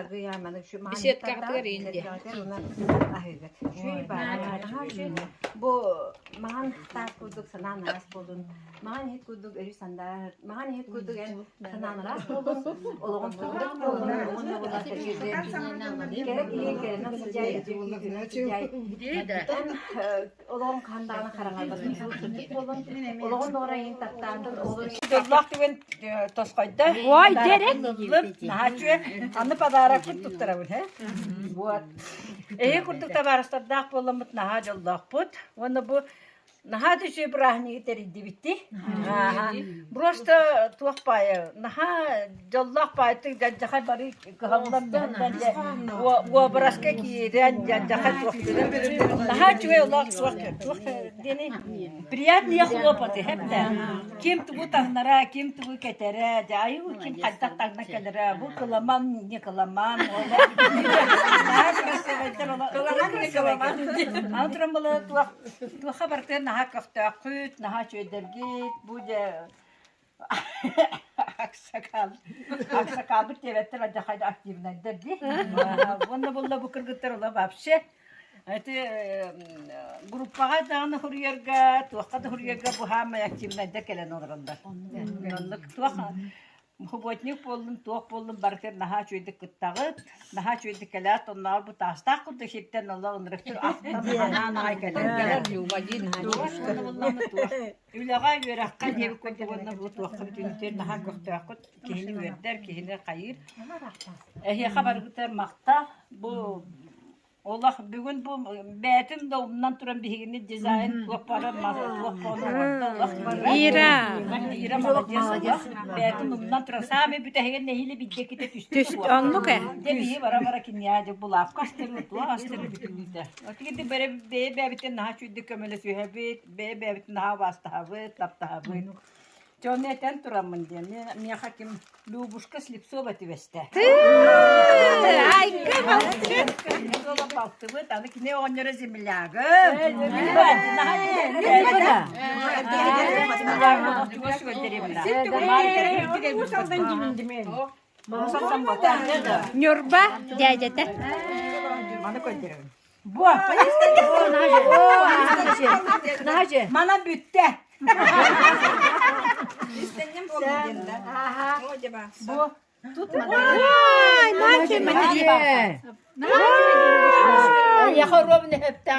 Беседкаҕытыгар иин диэ. Бу маҥан таас курдук санаан араас буолун, маҥан иһит курдук өрүү сандаар, маҥан иһит курдук эн санаан араас буолун, олоҕун сырдык буолун, уонна кэрэ киһи кэрэнэн сыдьаай, сыдьаай. Эн олоҕун хаһан даҕаны хараҥарбатын сырдык буолун, олоҕун доҕоро эйигин таптаатын, олорун Дьоллоох түгэн тосхойдо. Ой, дерек. Наһаа үчүгэй. Аны подарокпын туттарабын, э? Вот. Эһи курдук табаарыстардаах буоламмыт наһаа дьоллоохпут. Уонна бу наһаа да үчүгэй бырааһынньыгы тэрийдибитти. Просто туох баайа наһаа дьоллоох баайтык дьадьахай бары кыһаллан уобараска киирэн дьадьахай туохтура наһаа үчүгэй олох туох туох диэни приятные хлопоты хэптэ ким тугу таҥнара ким тугу кэтэрэ дьэ айуу ким хайдах таҥна кэлэрэ бу кыламан не кыламан наһаа красивайдар Кыламан не кыламан. Аны туран была туох туохха барытыгар наһаа көхтөөххүт наһаа үчүгэйдэргит бу дьэ аксакал аксакалбыт диэбэттэр алдьархай активнайдар дии уонна буолла бу кыргыттар ола вообще эти группаҕа даҕаны суруйарга туохха да суруйарга бу хаамай активнайдар кэлэн олороллор оннук туох Субботник буоллун, туох буоллун барытын наһаа үчүгэйдик кыттаҕыт, наһаа үчүгэйдик кэлээт, оннооҕор бу таастаах курдук сиртэн олох ынырыктыр ахтан анаан аҕай кэлэр. Үлэҕэ, үөрэххэ диэбит курдук уонна бу туохха бүтүннүүтүгэр наһаа көхтөөххүт, киһини үөрдэр, киһини хайыыр. Эһиэхэ барыгытыгар махтал. Бу Олох бүгүн бу бэйэтин да умнан туран биһигини дизайн туох бары туох олох Ира. Ира молодец олох бэйэтин умнан туран саамай бүтэһигин нэһиилэ биирдэ түстэ Түст оннук ээ. Дьэ биһи бара-бара киниэхэ булаапка астыры туох астыры бүтүннүүтэ. Отигинди бэйэ бэйэбитин наһаа үчүгдүк көмөлөсүһэбит, бэйэ бэйэбитин наһаа убаастаһабыт, таптаһабыт. Дьэ ону этэн тураммын диэн, миэхэ ким Любушка Слепцова түбэстэ. Айка балты. Суола балтыбыт, аны кини оҕонньоро землягым. Ньурба дьээдьэтэ. Маны көрдөрөбүн. Бу. Манан бүттэ. Бу. Ой, наче материал. Я хоровны хепта.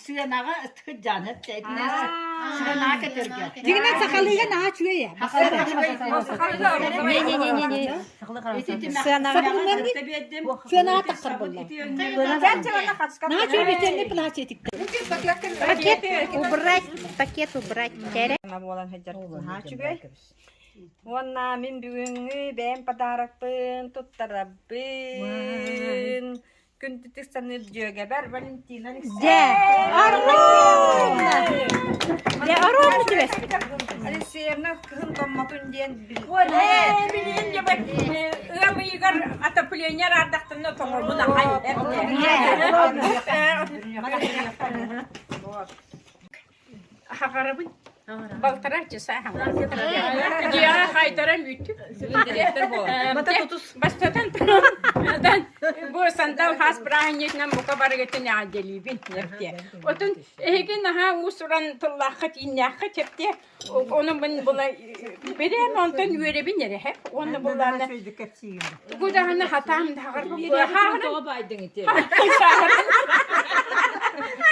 Сыанаҕа Сыанаҕа сыанаҕа көтөргө. Дигинэн сахалыыга наһаа үчүгэй ээ. Не-не-не-не. Сыанаҕа сыанаҕа тахсар буолла. Наһаа үчүгэй битиэнни плача этикте. Пакет убрать, пакет убрать. Кэрэ. буолан сылдьар наһаа үчүгэй. Уонна мин бүгүҥҥү бэйэм подарокпын туттарабын. Күндүтүк саныыр дьүөгэбэр Валентина Дьэ, оруобуна! Дьэ, оруобуна түбэспит. Алексеевна кыһын томмотун диэн Билигин дьэ ыам ыйыгар отопление араардахтарына тоҥорбун ахай. Хаҕарабын. Балтараа часа Дьиэҕэ хайтаран бүттүм. Бастатан туран бу сандал хаас бырааһынньыгынан бука барыгытын эҕэрдэлиибин эптиэ. Отун эһиги наһаа уус-уран тыллааххыт, ииннээххит эптиэ. Ону мин була бирэм онтон үөрэбин эрэ Уонна буллаана тугу даҕаны хатаам даҕар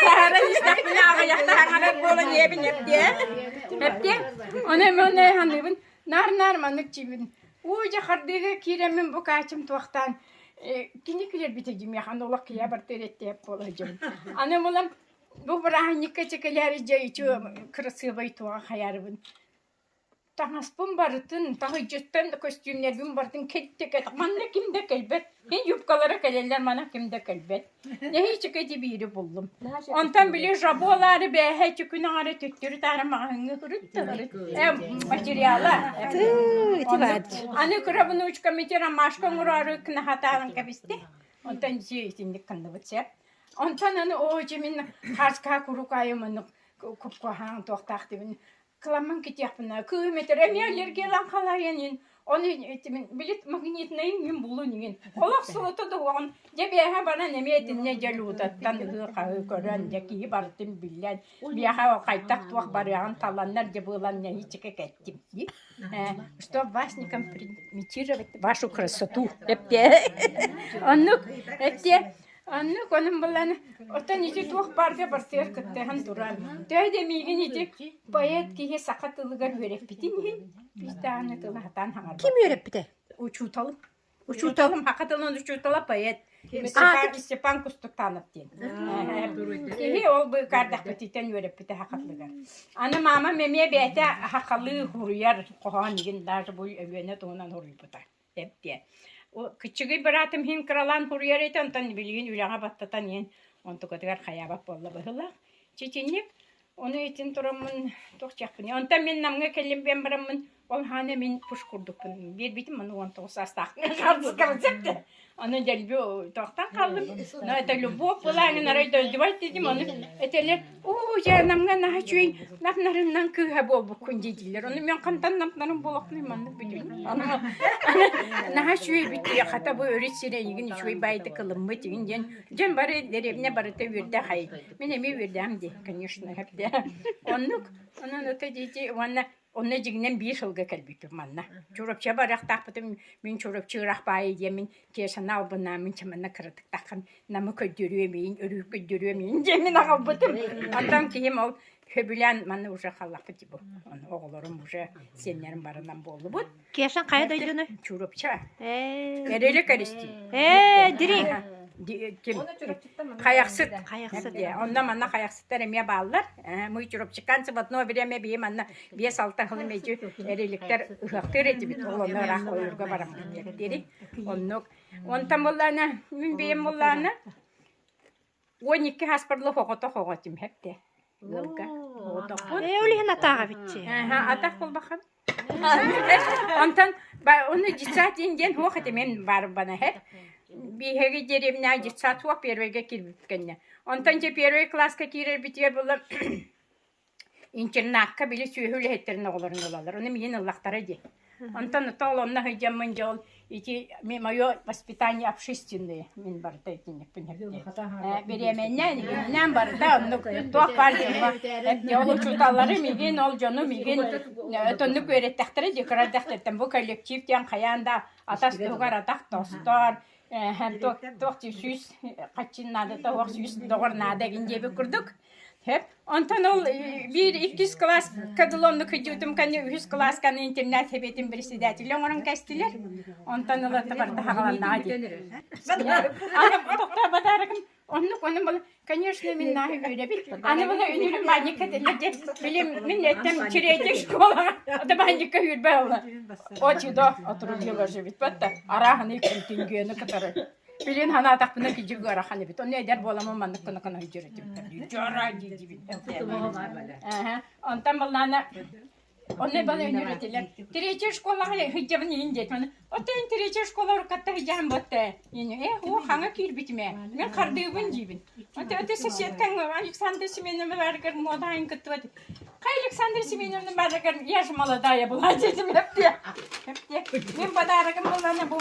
Саһаран истэхпинэ аҕыйахта хаҥарар буолан ийэбин эптиэ. Эптиэ. Ону эмэ ханыыбын. Наар-наар маннык чиибин. Уу дьэ хардыыга киирэммин бу каачым туохтаан кини күлэрбитэ дьимиэх аны олох киһи бартыыр эттиэп буола дьон. Аны булан бу бырааһынньыкка чэкэлээри дьэ ичи кырасыабай туоҕа хайаарыбын Таҥаспын барытын, таһырдьаттан көстүүмнэрбин барытын кэттэ манна ким да кэлбэт. Мин юбкалара кэлэллэр, манна ким да кэлбэт. Нэһииччэ ити биири буллум. Онтон били жаболаары бээһэ ити күн аҥара төттөрү-таары маҕаһыыҥҥа ырытта э материала. Тыы, ити баар. Аны кыра внучкам ити ромашка оҥороору кынахатаан кэбистэ. Онтон дьиэ итинник ханныбыт сөп. Онтон аны оо дьэ мин хааска куруук аайы маннык купкуһаан туохтаах дибин кыламмын китиэхпинэ кыым этэр эмиэ аллергиялаан халайан иин ону итимин билит магнитнайын мин булун иҥин олох суота дуоҕун дьэ биэһэ баран эмиэ итиннэ дьэ Людаттан ыһыы-хаһыы көрөн дьэ киһи барытын биллэн биэхэ хайдах туох барыаҕын таланнар дьэ буолан нэһииччикэ кэттим дии чтоб вас не компрометировать вашу красоту эптиэ оннук эптиэ Оннук онон булан оттон ити туох баарга барсыгар кыттыһан туран төһө да миигин ити поэт киһи саха тылыгар үөрэппитин иһин биир даҕаны тылы сатаан саҥарбат. Ким үөрэппитэ? Учууталым. Учууталым саха тылын учуутала поэт Степан, Степан Кустуктанов диэн. Киһи ол быыкаардахпытыттан үөрэппитэ саха тылыгар. Аны маамам эмиэ бэйэтэ сахалыы суруйар хоһоон игин даже бу Өлүөнэ туһунан суруйбута. Эптиэ. Кыччыгый быраатым иһин кыралаан суруйар этэ, онтон билигин үлэҕэ баттатан иһин онтукатыгар хайаабат буолла быһыылаах. Чичинник ону итин тураммын туох диэхпиний. Онтон мин Намҥа кэллим диэн бараммын, ол хаана мин пуш курдукпун биэрбитим, аны 19 саастаах хаартыскабын Аны дэлби туохтан хааллым. Но это любовь была, аны арай дойдубай дедим, ону этэлэр, оо, дьэ, Намҥа наһаа үчүгэй нап-нарыннан кыыһа буолбуккун дииллэр. Ону мен хантан нап-нарын буолуохпунуй маннык бүтүн. Аны наһаа үчүгэй бүттү, хата бу өрүс сирэ эйигин үчүгэй баайдык ылыммыт игин диэн дьон бары дэриэбинэ барыта үөрдэ хай. Мин эмиэ үөрдэм дии, конечно, эптэ. Оннук, онон ото дии уонна Онно дьиҥинэн биир сылга кэлбиппит манна. Чурапчы барыахтаахпытын мин Чурапчы ыраах баайы диэммин Кешаны албыннааммын чэ манна кыратыктаххын Намы көрдөрүөм иин, өрүү көрдөрүөм иин диэммин аҕалбытым. Онтон киһим ол сөбүлээн манна уже халлахпыт типа оҕолорум уже сиэннэрим барынан буоллубут. Кешан хайа дойдуну? Чурапча. Ээ. Эрэлэ кэристи. Ээ, дириҥ. Ким? Хайахсыт. Хайахсыт. Онно манна хайахсыттар эмиэ бааллар. Мы чурапчиканцы в одно время бии манна 5-6 хылы мечи эриликтэр ыһыахтыыр этибит. Ол онно ыраах ойуурга бараммыт диэри. Оннук. Онтон буллаана, мин бэйэм буллаана 12 хаспарлы хоҕото хоҕотим хепте. Ыалга. Оҕотохпун. Ээ, ол иһин атааҕа биччи. Атах булбахан. Онтон ону детсад диэн суох этэ мен барбана һэ. Биһиги деревня детсад суох первыйга киирбит кэннэ. Онтон дьэ первый класска киирэрбитигэр буолла интернакка били сүөһү үлэһиттэрин оҕолорун ылаллар. Ону миигин ыллахтара дии. Онтон ол онно сылдьаммын дьэ ол ити мое воспитание общественное мин барыта итинникпин бириэмэннээн игиннээн барыта оннук туох баар диэн ол учууталлары мигин ол дьону мигин отоннук үөрэттэхтэрэ дии кыра эрдэхтэриттэн бу коллектив диэн хайаан да атас туһугар атах тостор туох дии сүүс хаччын наадата суох сүүс доҕор наада игин диэбит курдук Сөп. Онтон ол биир иккис кылааска дылы оннук сылдьыбытым кэннэ үһүс кылааска аны интернат сэбиэтин председателэ оҥорон кэстилэр. Онтон ылата барыта хаҕаланнаҕа дии. Аны тохтоо бадаарыкым оннук ону был конечно мин нааһы үөрэбит. Аны была үнүрүм баанньыкка этэллэр дьэ билим мин эттем третья школаҕа ата баанньыкка үүрбэ ылла. Очидо отрубила же ведь батта арааһыны күнтүнгүөнү кытары Билин санаатахпына кидьик ыарахан эбит. Онно эдэр буоламмын маннык гына гына сылдьар этим. Дьора дии-диибин. Онтон былаана онно бала өнүрэтилэр. Третья школаҕа сылдьабын иһин диэтим. Оттон третья школа уруккатта сылдьаһан буотта. Э, уу хаҥа киирбитим ээ. Мин хардыыбын диибин. Онто өтө соседкаҥ Александра Семеновна барыгар муодаайын кыттыбат. Хай Александра Семеновна барыгар я же молодая была диэтим эптиэ. Эптиэ. Мин подарогым буллана бу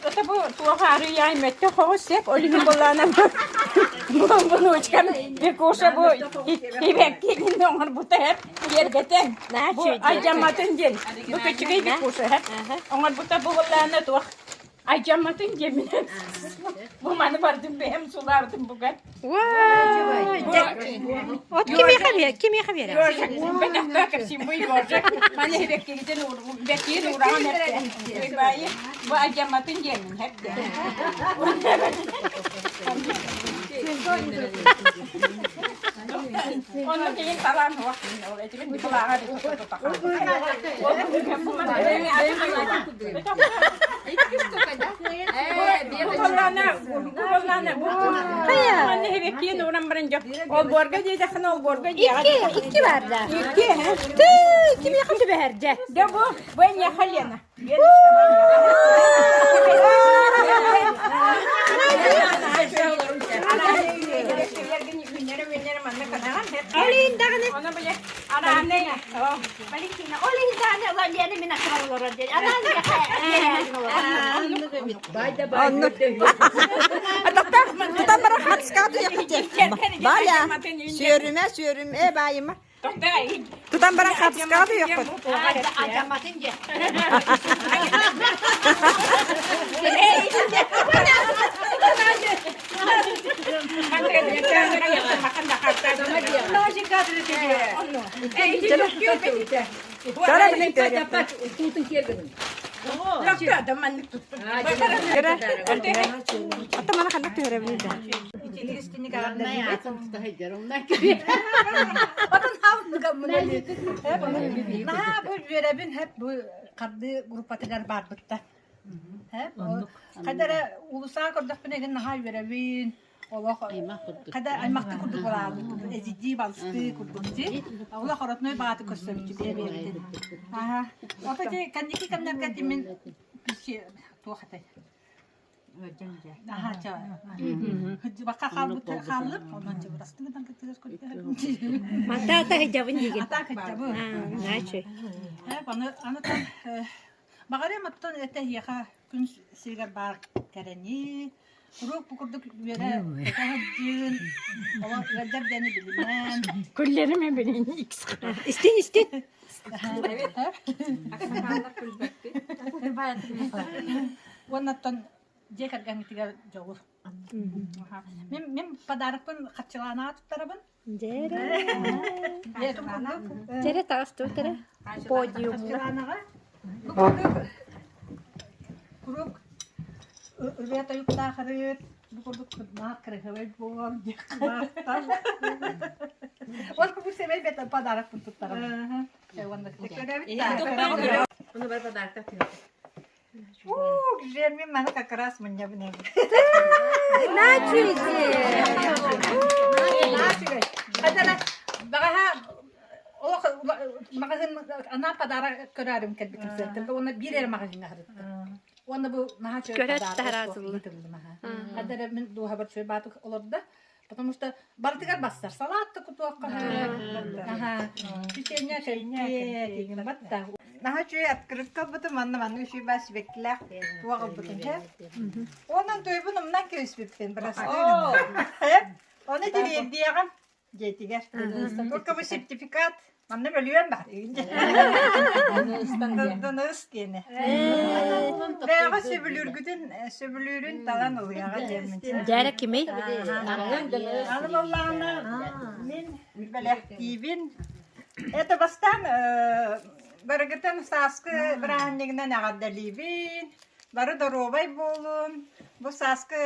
Это бу туох арыйаай мөттө хоҕус сеп ол иһин буллана бу внучкам Викуша бу ибэккигин оҥорбута эп киэргэтэн бу айдьамматын диэн бу кычыгый Викуша эп оҥорбута бу буллана туох Айдьамматын диэммин. Бу маны бардым бэйэм сулаабытым буган. От кимиэхэ биэр, кимиэхэ биэрэр? Ёжик, бэтэх кэпсиим бу ёжик. Маны бэккигитин бэккиин ураан эппэ. Баайы бу айдьамматын диэммин хэпте. Онно киһин талаан хуах ол этибин былааҕа Олбуорга диэтэххинэ олбуорга Икки, икки бар да. Икки, Тыы, кимиэхэ түбэһэрдэ? Да бу, бу эйиэхэ Лена. Олин даҕаны. Валентина, олин даҕаны Лалияны мин атыгар олорор диэн. Анаан Оннук. Тутан баран хатыскаҕа туйахха Валя, сүөрүмэ, сүөрүмэ, баайыма. Тутан баран хатыскаҕа туйаххыт. Адаматын же. Чара билин төре. Ата мана ханна төре билин да. Наһаа бу үөрэбин хэп бу харды группатыгар барбытта. Хайда эрэ уулуссаҕа көрдөхпүнэ игин наһаа үөрэбин, олох хайда аймахтыы курдук буолаабыт, эдьидии балыстыы курдук дии. Олох родной бааты көрсөбүт бэйэбитин. Аха. Ото ти кэнники кэмнэргэ ти мин туох этэй? Аха, ча. Бакка хаалбыт хааллым, онон чыбырастыгынан кытыгар көрдөһөбүн. Манта ата хыдьабын диигин. Ата хыдьабын. Наачы. Аны аны Баҕарыам оттон этэ эһиэхэ күн сиригэр баар кэрэни, куруук бу курдук үөрэ көтө сылдьыын, олох ыалдьар диэни билимэн. Күллэрим эбинин Истин истин. Уонна оттон дьиэ кэргэҥҥитигэр дьолу. Мин мин подарокпын хаччылаанаҕа туттарабын. Дьэрэ. Дьэрэ таҕыс туутара. Подиумҥа. Хаччылаанаҕа бу курдук куруук ырыа тойуктаах ырыт, бу курдук кырдьаах кырыһыбай буолан Ол бу сэмэй бэтэ подарокпын туттарабын. Уонна көрөбүт. Уну бар подарок Уу, Жермин маны как раз мунньабын эбит. Хадара баҕаһа олох маҕаһыын анаа подарок көрөөрүм кэлбитим сыаттым уонна биир эрэ маҕаһыыҥҥа сырыттым. Уонна бу наһаа үчүгэй Көрөөт подарок таһараатыллы. ыытыллым аха. Хадара мин дууһабар үчүгэй баатык олордо. Потому что барытыгар бассар салаат да кутуохха Аха. Печенье кэлбиэ батта. Наһаа үчүгэй открытка ылбытым манна маннык үчүгэй баар сибэккилээх туох ылбытым һэ. Онон туйбун умнан кэбиспиппин бырастыы Ону тириэрдиэҕим дьиэтигэр. Только бу сертификат манна бөлүөн баар. Дыныс диэни. Бэйэҕэ сөбүлүүргүтүн сөбүлүүрүн талан ылыаҕа диэммин. Дьээрэ кимий? Аны буоллаҕына мин бэлэхтиибин. Это бастаан барыгытын сааскы бырааһынньыгынан эҕэрдэлиибин. Бары доруобай буолун. Бу сааскы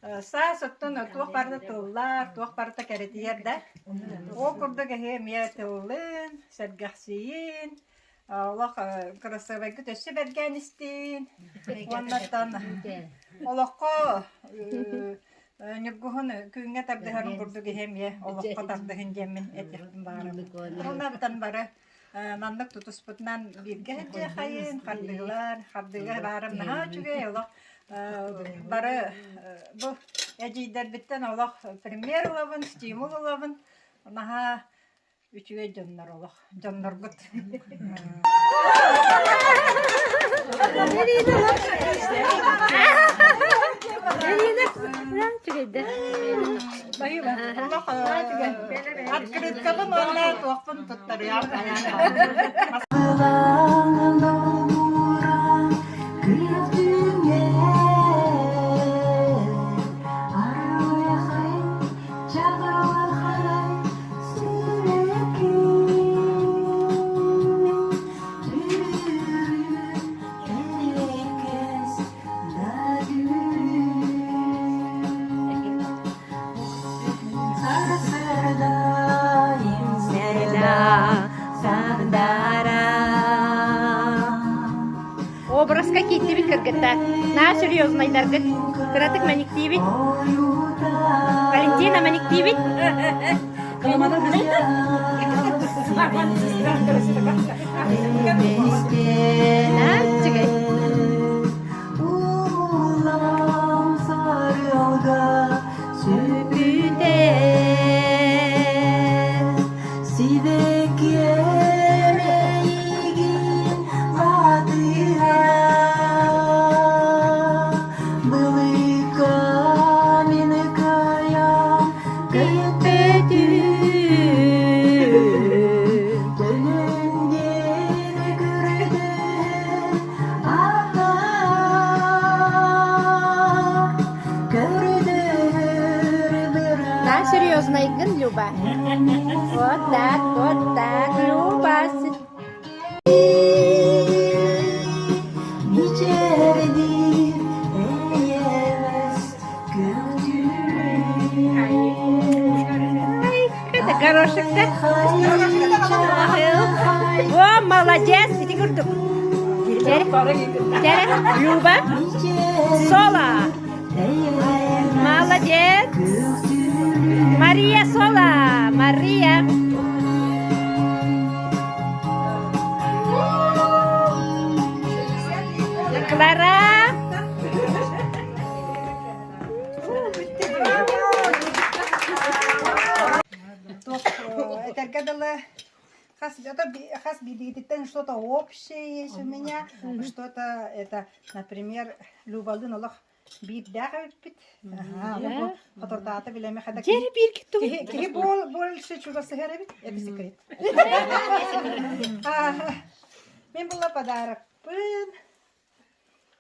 Саас оттон туох барыта тыллар, туох барыта кэрэтийэр да. Ол курдук эһиги эмиэ тыллын, сэргэхсийин, олох кырасыабайгыт өссө бэргээн истин. Уоннаттан олоххо ньургуһун күҥҥэ тардыһарын курдук иһи эмиэ олоххо тардыһын диэммин этиэхпин баҕарабын. Уоннаттан бары маннык тутуспутунан бииргэ сылдьыахайын, хардыылар, хардыыга баарым наһаа үчүгэй олох бары бу эдьиийдэрбиттэн олох пример ылабын, стимул ылабын, наһаа үчүгэй дьоннор олох, дьонноргут. Үчүгэйдэ. Олох открыткабын уонна туохпун туттарыам. Образка киирдибит кыргыттар. Наа серьезнайдаргыт. Кыратык мэниктиибит. Валентина мэниктиибит. Наа үчүгэй. тыалга сүппүтэ Сибэккиэм эйигин батыһа Былыкка мин кыайан көппөтүм Төлөн диэн көрдөһөн На серьезнайгын, Люба. Вот так, вот так, Люба. Это горошек-то. О, молодец, иди курдук. Люба. Соло. Молодец. Мария Соло. Мария. Клара. Этэргэ дылы хас хас биирдигититтэн что-то общее есть у меня, что-то это, например, Любалыын олох биирдээх эбиппит. Хотордаата билэми хада киһи киһи больше чугасыһар эбит, это секрет. Мин була подарокпын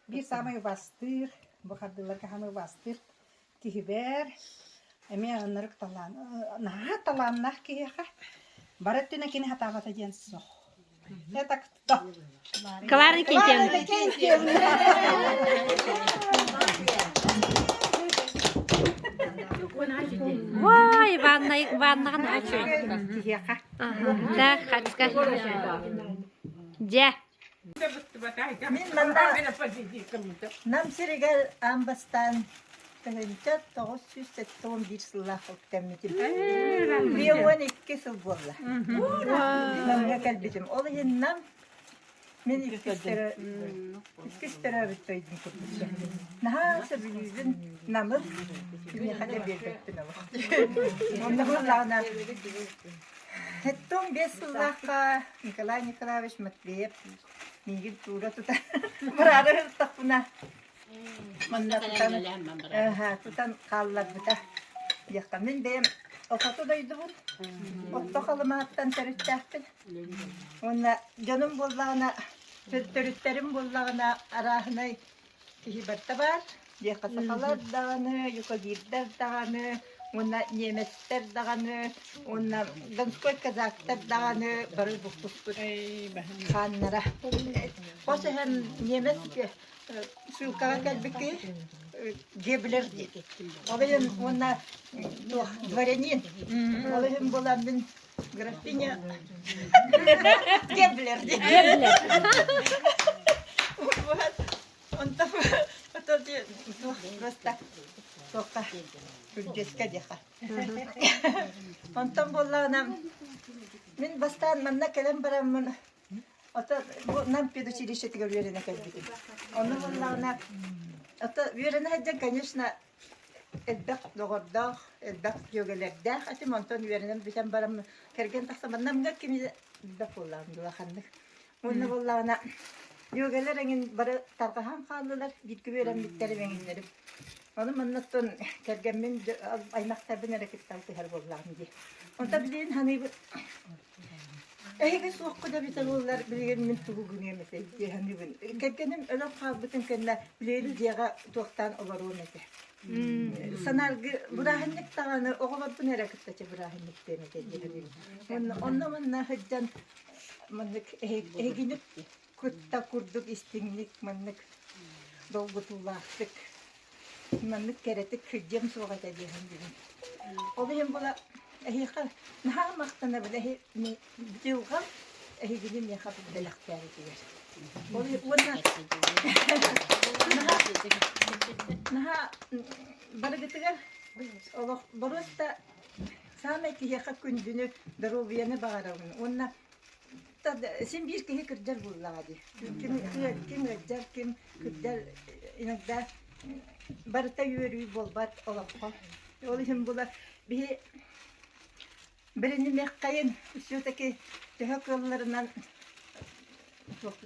Биир саамай убаастыыр, бу хардыыларга саамай убаастыыр киһибэр эмиэ ынырык талаан наһаа талааннаах киһиэхэ бары өттүнэн кини сатаабата диэн суох. Это кто? Клара Никитьевна. Никитьевна. Ой, ванна, ваннаҕа наһаа үчүгэй. Киһиэхэ. Да, хацка. Дьэ. Мин манна Нам сиригэр аан бастаан 1971 сыллаах үктэммитим. 52 сыл буолла. Намҥа кэлбитим. Ол иһин Нам мин иккис төрөөбүт дойдум курдук. Наһаа сөбүлүүбүн Намын киниэхэ да биэрбэппин олох. Онно буоллаҕына 75 сыллаахха Николай Николаевич Матвеев миигин туура тута быраара сырыттахпына манна тутан тутан хаалларбыта диэххэ мин бэйэм Охоту дойдубун Отто Халымааттан төрүттээхпин уонна дьонум буоллаҕына төрүттэрим буоллаҕына арааһынай Киһи барыта баар, диэххэ сахалар даҕаны, юкагирдар даҕаны, уонна немецтэр даҕаны, уонна донской казактар даҕаны бары буккуспут хааннара. Хос эһэм немец ссылкаҕа кэлбикки Геблер диэки. Ол иһин уонна туох дворянин. Ол иһин буолан мин графиня Геблер Геблер. Онтон туох просто туохха күрдьүөскэ диэхэ. Онтон буоллаҕына мин бастаан манна кэлэн бараммын ото бу Нам педучилищетыгар үөрэнэ кэлбитим. Онно буоллаҕына ото үөрэнэ сылдьан, конечно, элбэх доҕордоох, элбэх дьүөгэлэрдээх этим. Онтон үөрэнэн бүтэн баран кэргэн тахсан Намҥа кими элбэх буоллаҕым улаханнык. Уонна буоллаҕына дьүөгэлэр эҥин бары тарҕаһан хааллылар, бииргэ үөрэммиттэрим эҥиннэрим. Ону маннаттан кэргэммин аймахтарбын эрэ кытта алтыһар буоллаҕым дии. Онтон билигин саныыбын Эһиги суоххут эбитэ буоллар, билигин мин тугу гыныам этэй дии саныыбын. Кэргэним өлөн хаалбытын кэннэ билигин дьиэҕэ туохтаан олоруом этэ. Санааргы бырааһынньык даҕаны оҕолорбун эрэ кытта чэ бырааһынньыктыам этэ дии саныыбын. Уонна онно-манна сылдьан маннык эһигини кытта курдук истиҥник маннык долгутуулаахтык маннык кэрэтик сылдьыам суох этэ дии саныыбын. Ол иһин була эһиэхэ наһаа махтанабын эһи дьылҕам эһигини миэхэ бэлэхтээбитигэр. Ол уонна наһаа наһаа барыгытыгар олох боруоста саамай киһиэхэ күндүнү доруобуйаны баҕарабын уонна син биир киһи кырдьар буоллаҕа дии. Ким ким ыалдьар, ким кырдьар иногда. Барыта үөрүү буолбат олоххо. Ол иһин була биһи бэринимиэххэйин все-таки төһө кыалларынан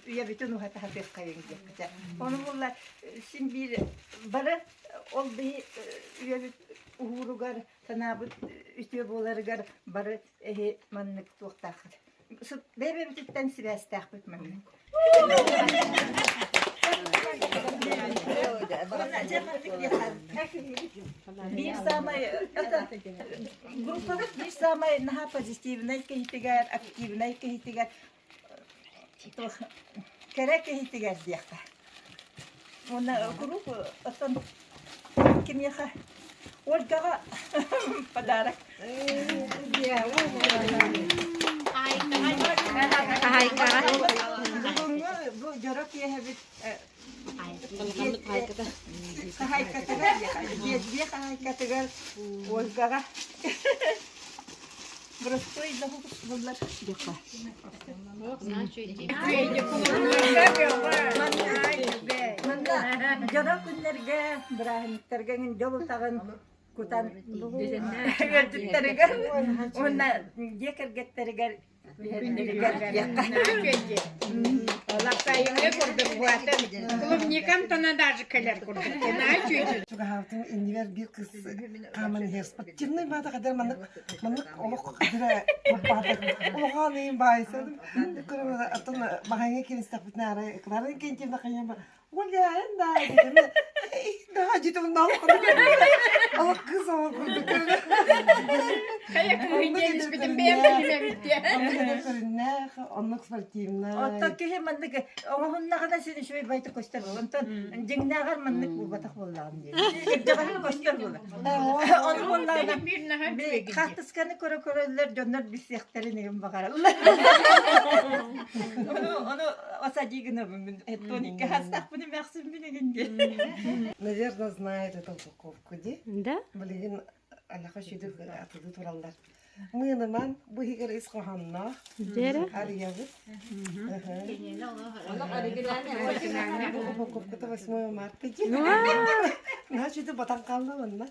үйэбитин уһата сатыаххайыҥ диэххэ. Ону буолла син биир бары ол биһи үйэбит уһууругар санаабыт үтүө буоларыгар бары эһи маннык туохтааххыт. Бэйэбититтэн сибээстээхпит маннык. Биир саамай это группабыт биир саамай наһаа позитивнай киһитигэр, активнай киһитигэр кэрэ киһитигэр диэххэ. Уонна куруук оттон кимиэхэ Ольгаҕа подарок. Хаһаайкаҕа. Бүгүҥҥү бу дьоро киэһэбит хаһаайкатыгар дьиэ хаһаайкатыгар Ольгаҕа Боростуой да буллар диэххэ. Манна дьоро күннэргэ, бырааһынньыктарга эҥин дьол утаҕын кутан үөрдүттэригэр уонна дьиэ кэргэттэригэр күндүлүгэр диэххэ. Лаппайыҥы курдук буолатын. Клубникам тона даже кэлэр курдук. Чугаһаабытым иннибэр биир кыыс хааман иһэр спортивный баата хадэр маннык маннык олох хадыра улахан ыйын баайсадым аттан маһайга киристэхпитинэ арай Клара Иннокентьевна хайыма Оля да да дьитим олох кыыс оҕо курдук Хайа кыыһын диэниспитин бэйэм билимэбит көрүннээх оннук спортивнай Оттон киһи маннык оҥоһуннаҕына син үчүгэй байтык көстөр буолар. Онтон дьиҥнээҕэр маннык буолбатах буоллаҕым диэн. Ирдэҕэһин көстөр буолар. Ону буоллаҕына хаартысканы көрө көрөллөр дьоннор билсиэхтэрин иһин баҕараллар. Ону ону осади гынабын мин. Тоникка хастахпын эмээхсиммин игин диэн. Наверное, знает эту упаковку, ди. Да? Билигин алаха шүдүк атыды тураллар. Мыыныман бу иһигэр ис хоһоонноох арыйабыт. Бу упаковката 8 марта ди. Значит, батан қалды онна.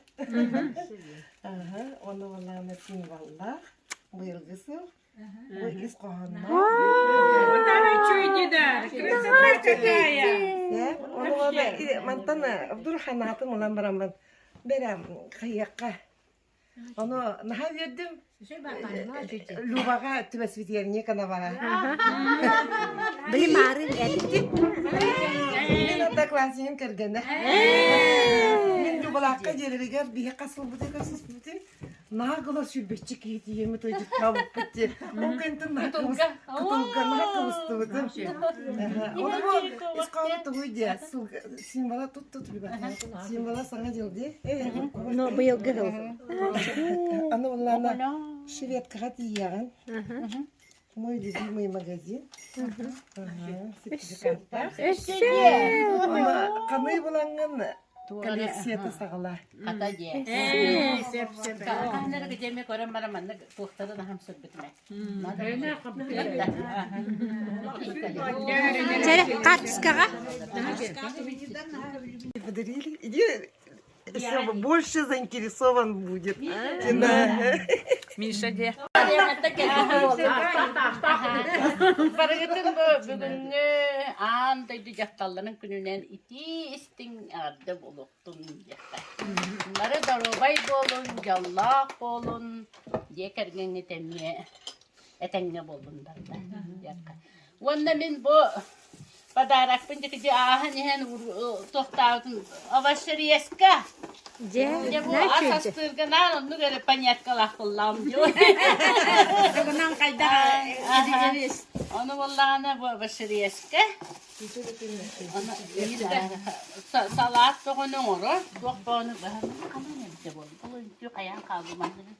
Ага, оны валлаана символлаах. Быйылгы сыл. Бу ис хоһоонноох. Красота какая! Мантан вдруг ханаатын улан бараммын бэрэ хайыахха Ону наһаа үөрдүм. Любаҕа түбэспитигэр Никонова. Били маарын эттим. Мин одноклассникым кэргэнэ. Мин Любалаахха дьиэлэригэр биһи хас сылбыты көрсүспүтүн наһаа гыла сүүрбэччи киһи тиийэммит ыйдыктаабыппыт диye. Ол кэнтэн наһаа кытылга наһаа кыбыстыбытым. Ону бу исхааны тугуй диye символа тут тут Символа саҥа дьыл дии. Но быйылгы сыл. Аны буоллаҕына шведкаҕа тиийэҕин. Мой любимый магазин. Сертификаттаах. Ханыы булаҥҥын коллекцията саҕала. Хата дьиэ. Ханнары дьиэми көрөн баран маннык туохтарын аһам сырбытым Чэрэ, хаартыскаҕа. Подарили. Иди, все больше заинтересован будет. Миша де. Барыгытын бу бүгүҥҥү аан дойду дьахталларын күнүнэн итии истиҥ эҕэрдэ буолуохтун диэххэ. Бары доруобай буолун, дьоллоох буолун, дьиэ кэргэҥҥит эмиэ этэҥҥэ буоллун барда диэххэ. Уонна мин бу подарокпын дьэ ааһан иһэн туохтаабытын овощерезка. Дьэ, Дьэ бу ас астыырга наар оннук эрэ понятка-лаах буоллаҕым дьэ. Тугунан хайдах Ону буоллаҕына бу овощерезка Салаат бөҕөнү оҥорор, туох бөҕөнү быһан ханан эбитэ буолла. Ол үнтү хайаан хаалла манныгы.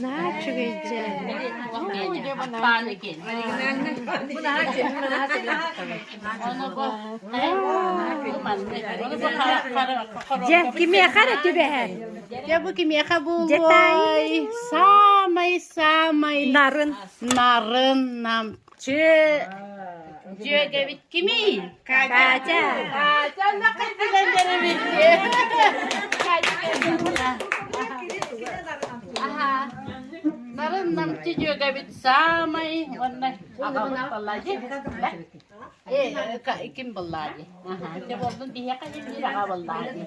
Наһаа үчүгэй дьэ. Дьэ, кимиэхэ эрэ түбэһэр. Дьэ бу кимиэхэ буолуой? Саамай саамай Нарын. нарын намчы. Дьүөгэбит кимий? Катя. Катя, билэллэрибит. Аха. Нарын намчы дьүөгэбит саамай уонна аҕабыт баллади. Э, ким баллади? Аха, дьэ буоллун биһиэхэ биир аҕа баллади.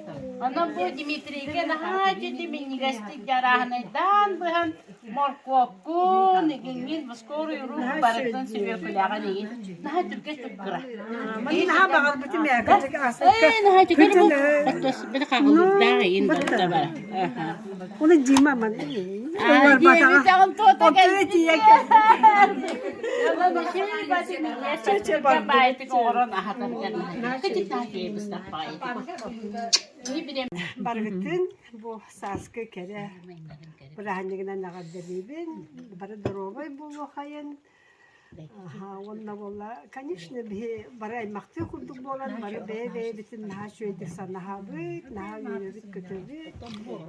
Онон бу Дмитрийгэ наһаа дьити минньигэстик дьарааһынайдаан быһан Моркуопкун, игиҥҥин, скорый рук барытын сүбүөкүлэҕин игин. Наһаа түргэн туггура. Наһаа баҕарбытым ээ. Ээ, наһаа түргэн бу. Оттос били хаҕылыырдаах игин барыта бара. Оны Дима ман. Диэбит туота Барыгытын бу сааскы кэрэ бырааһынньыгынан эҕэрдэлиибин, бары доруобай буолуохайын. Уонна буолла, конечно, биһи бары аймахтыы курдук буолан, бары бэйэ-бэйэбитин наһаа үчүгэйдик санаһабыт, наһаа үөрөбүт-көтөбүт.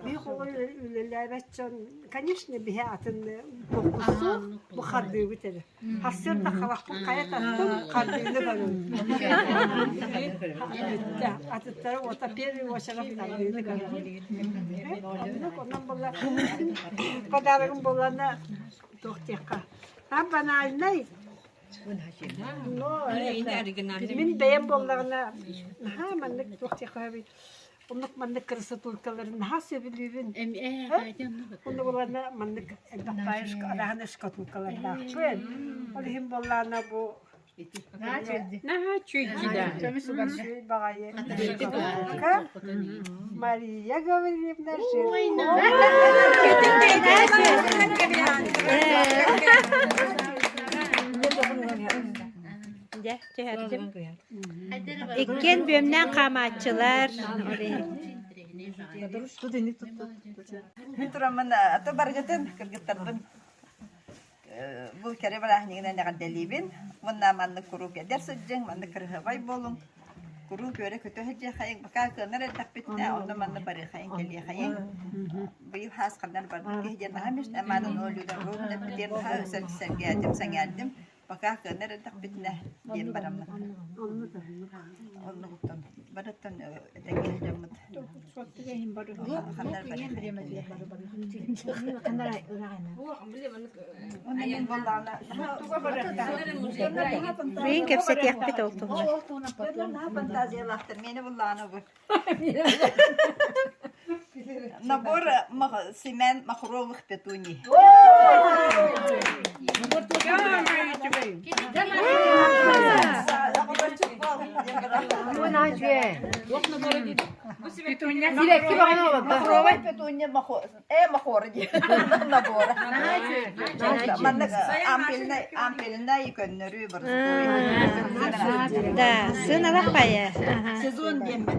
Биһи оҕолор үлэлээбэт дьон, конечно, биһи атын туохпут бу хардыыбыт эрэ. Сарсыарда харахпын хайа таттым, хардыыны көрөбүн. Бүттэ. Атыттара уота первый очередь хардыыны көрөбүн. Оннук, онон буолла подарогым буоллана туох диэххэ. А банальнай. Но мин бэйэм буоллаҕына наһаа маннык туох диэххэ Оннук маннык красотулькаларын наһаа сөбүлүүбүн. Онно буоллаҕына маннык элбэх баайы араһан шкатулкалардаахпын. Ол иһин буоллаҕына бу Наһаа чүйдьидэ. үчүгэй баҕайы шкатулка. Мария Гаврильевна Жиркова. Дьэ, түһэрдим. Иккиэн бүөмнээн хаамааччылар. Мин тураммын аты баргытын кыргыттарбын бу кэрэ бырааһынньыгынан эҕэрдэлиибин уонна маннык куруук эдэр сылдьыҥ, маннык кырыһабай буолуҥ, куруук үөрэ-көтө сылдьыахайыҥ, пока кыанар эрдэхпитинэ онно манна барыахайыҥ, кэлиэхэйиҥ. Быйыл хаас ханнар барбыт киһи диэн наһаа мечтаамаанын Олюда Ровно диэн наһаа сэргээтим, сэҥээрдим. Пока кыанар эрдэхпитинэ диэн бараммыт. Оннугуттан барыттан этэҥҥэ сылдьаммыт. Ханнар Билигин кэпсэтиэхпит ол туһунан. Фантазиялаахтар миэнэ буллаҕына бу. Набор семян махровых петуний. Махровая петуния э махора набора. Маннык ампельнай ампельнай көннөрүү Да, сыаналах хайа. Сезон диэммин.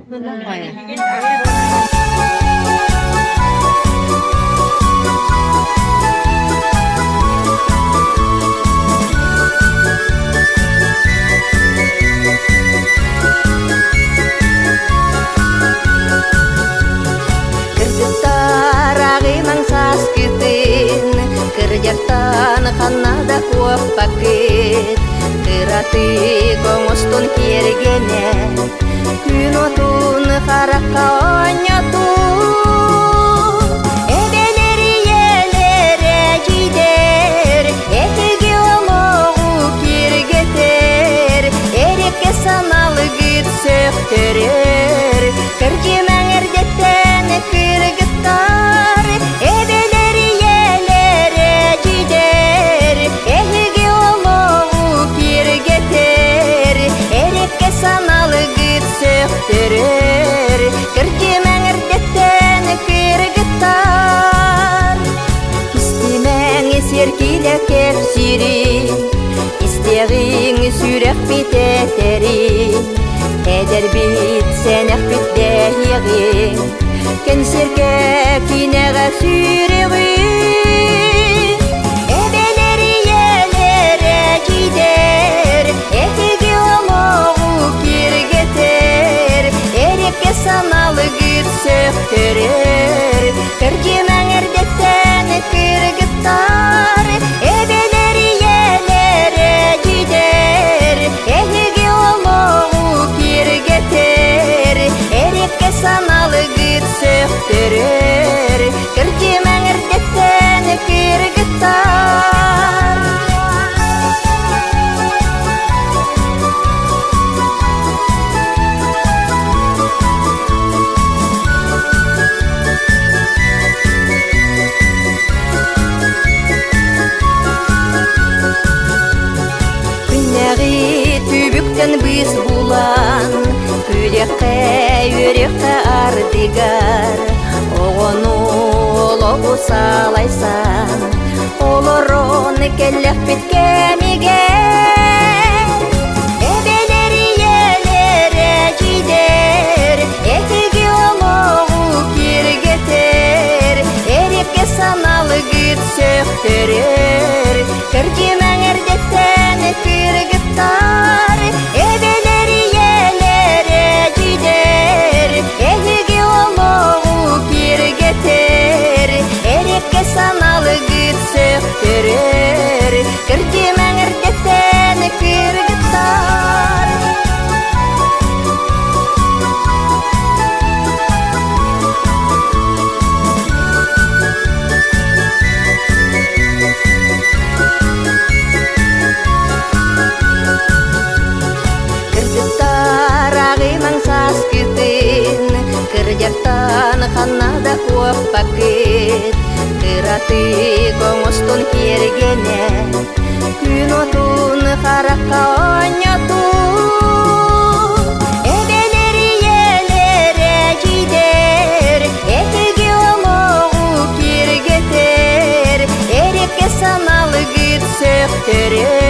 Кыргыттар аҕыймаҥ сааскытын, кырдьартан ханна да куоппаккыт, кыратык оҥостон киэргэнэ, күн отун харахха оонньотуу. Эбэлэр ийэлэр эдьиийдэр, эһиги олоҕу киэргэтэр, эриккэ саналыгыт сөхтөрөр, Кырдьымаҥ эрдэттэн кыргыттар, эбэлэр ийэлэр эдьиийдэр, эһиги олоҕу киэргэтэр, эриккэ саналыгыт сөхтөрөр, кырдьымаҥ эрдэттэн кыргыттар. Истимэҥ сиэркилэ кэпсиирин, истиэҕиҥ сүрэхпит этэрин, эдэрбит сэнэхпит дэһиэҕиҥ, кэнсиэркэ киинэҕэ сүүрүҕүн. Эбэлэр ийэлэр эдьиийдэр, эһиги олоҕу киэргэтэр, эриккэ саналыгыт сөхтөрөр, кырдьымаҥ эрдэттэн кыргыттар, эбэлэр ийэлэр эдьиийдэр, эһиги. кыргыттар. Күннэҕи түбүктэн быыс булан, күлүөххэ, үөрүөххэ ардыгар, оҕону олоҕу салайсан, олорон кэллэхпит кэмигэр. Эбэлэр ийэлэр эдьиийдэр, эһиги олоҕу киэргэтэр, эриккэ саналыгыт сөхтөрөр, Кырдьымаҥ эрдэттэн кыргыттар, эбэлэр ийэлэр эдьиийдэр, эһиги олоҕу киэргэтэр, эриккэ саналыгыт сөхтөрөр, кырдьымаҥ эрдэттэн кыргыттар. Кыргыттар аҕыймаҥ сааскытын, кырдьартан ханна да куоппаккыт. Кыратык оҥостон киэргэнэ, күн отун харахха оонньотуу. Эбэлэр ийэлэр эдьиийдэр, эһиги олоҕу киэргэтэр, эриккэ саналыгыт сөхтөрөр.